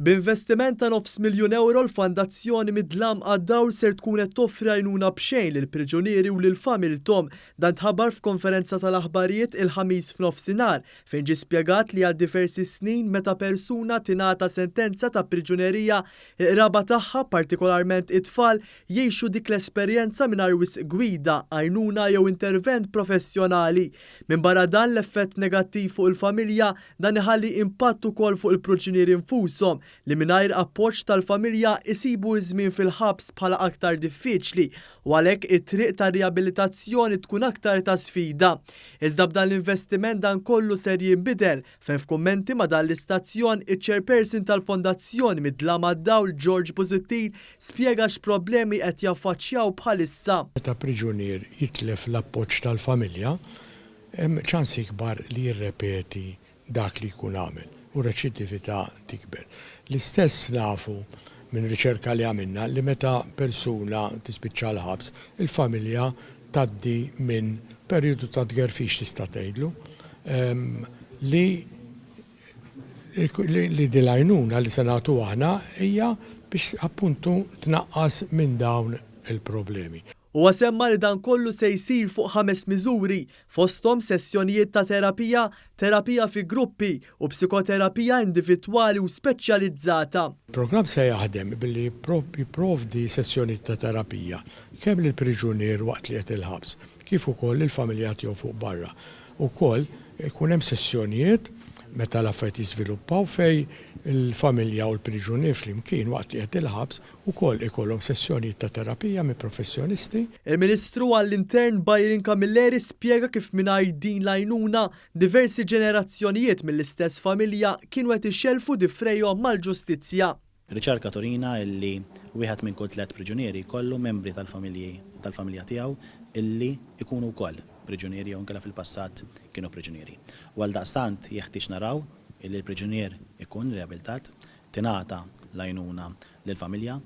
B'investiment ta' nofs miljun ewro l-Fondazzjoni Mid-Dlam għad-Dawl ser tkun qed toffri għajnuna b'xejn lill-priġunieri u lil familthom. Dan tħabbar f'konferenza tal-aħbarijiet il-Ħamis f'nofsinhar fejn ġie spjegat li għal diversi snin meta persuna tingħata sentenza ta' priġunerija, il-qraba tagħha, partikolarment it-tfal, jgħixu dik l-esperjenza mingħajr wisq gwida, għajnuna jew intervent professjonali. Minbarra dan l-effett negattiv fuq il-familja, Dan iħalli impatt ukoll fuq il-pruġunieri nfushom li mingħajr appoġġ tal-familja jsibu ż-żmien fil-ħabs bħala aktar diffiċli u għalhekk it-triq tar-riabilitazzjoni tkun aktar ta' sfida. Iżda b'dan l-investiment dan kollu ser jinbidel fejn f'kummenti ma' dan l-istazzjon iċ-Chairperson tal-Fondazzjoni Mid-Dlam għad-Dawl George Busuttil spjega x'problemi qed jaffaċċjaw bħalissa. Meta priġunier jitlef l-appoġġ tal-familja, Hemm ċans ikbar li jirrepeti dak li jkun għamel u r-reċidività tikber. L-istess nafu minn riċerka li għamilna li meta persuna tispiċċa l-ħabs, il-familja tgħaddi minn perjodu ta' tgerfix tista' tgħidlu li li din l-għajnuna li se nagħtu aħna hija biex appuntu tnaqqas minn dawn il-problemi. Huwa semma li dan kollu se jsir fuq ħames miżuri, fosthom sessjonijiet ta' terapija, terapija fi gruppi u psikoterapija individwali u speċjalizzata. Il-programm se jaħdem billi jipprovdi sessjonijiet ta' terapija kemm lill-priġunier waqt li qed il-ħabs, kif ukoll lill-familja tiegħu fuq barra. Ukoll ikun hemm sessjonijiet meta l-affarijiet jiżviluppaw fejn il-familja u l-priġunier flimkien waqt li qed il-ħabs Ukoll ikollhom sessjonijiet ta' terapija minn professjonisti. Il-Ministru għall-Intern Byron Camilleri spjega kif mingħajr din l-għajnuna, diversi ġenerazzjonijiet mill-istess familja kienu qed ixellfu difrejhom mal-ġustizzja. Riċerka turina illi wieħed minn kull tlett priġunieri jkollu membri tal-familji tal-familja tiegħu illi jkunu wkoll priġunieri jew inkella fil-passat kienu priġunieri. U għaldaqstant jeħtieġ naraw illi l-priġunier ikun riabilitat, tingħata l-għajnuna lill-familja.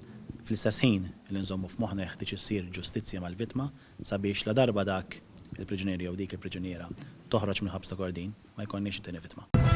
Fl-istess ħin li nżommu f'moħħna jeħtieġ issir ġustizzja mal-vittma sabiex ladarba dak il-priġunier jew dik il-priġuniera toħroġ mill-ħabs ta' Kordin ma jkollniex it-tieni vittma.